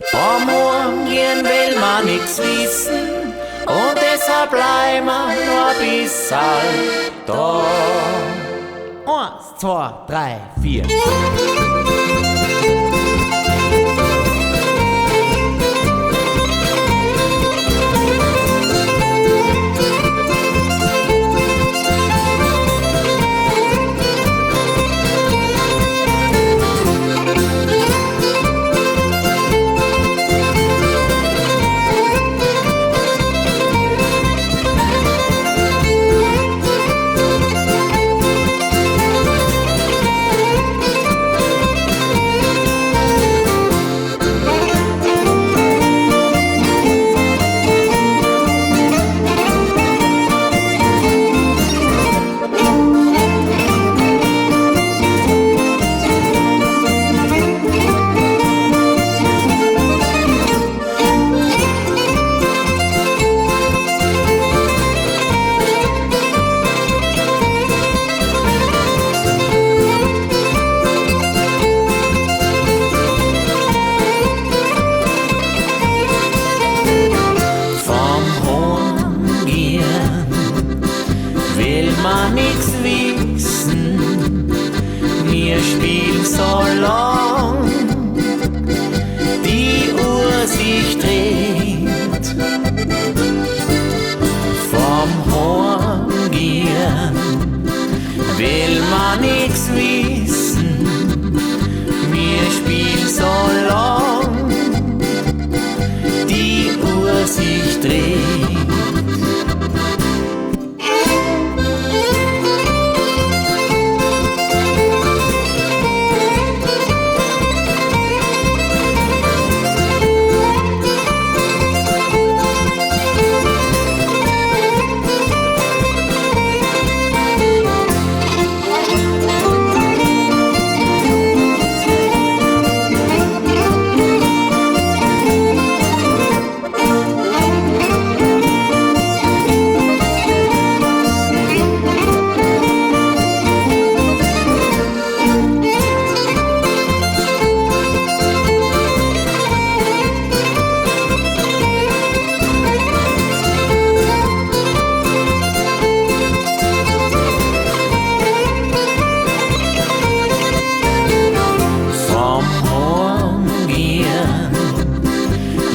Vom Morgen will man nix wissen und deshalb bleiben wir nur ein bisserl da. Eins, zwei, drei, vier. Vom Heimgehen will man nix wissen, wir spielen so lang die Uhr sich dreht. Vom Heimgehen will man nix wissen, wir spielen so lang die Uhr sich dreht. Vom Heimgehen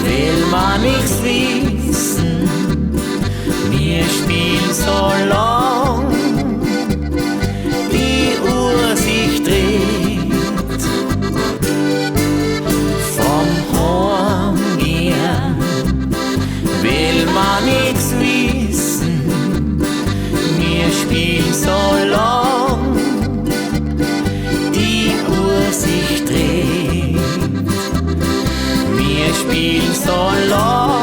will man nix wissen, wir spielen so lang die Uhr sich dreht. Vom Heimgehen will man nix wissen, wir spielen so lang die Uhr sich dreht. Wir spielen so lang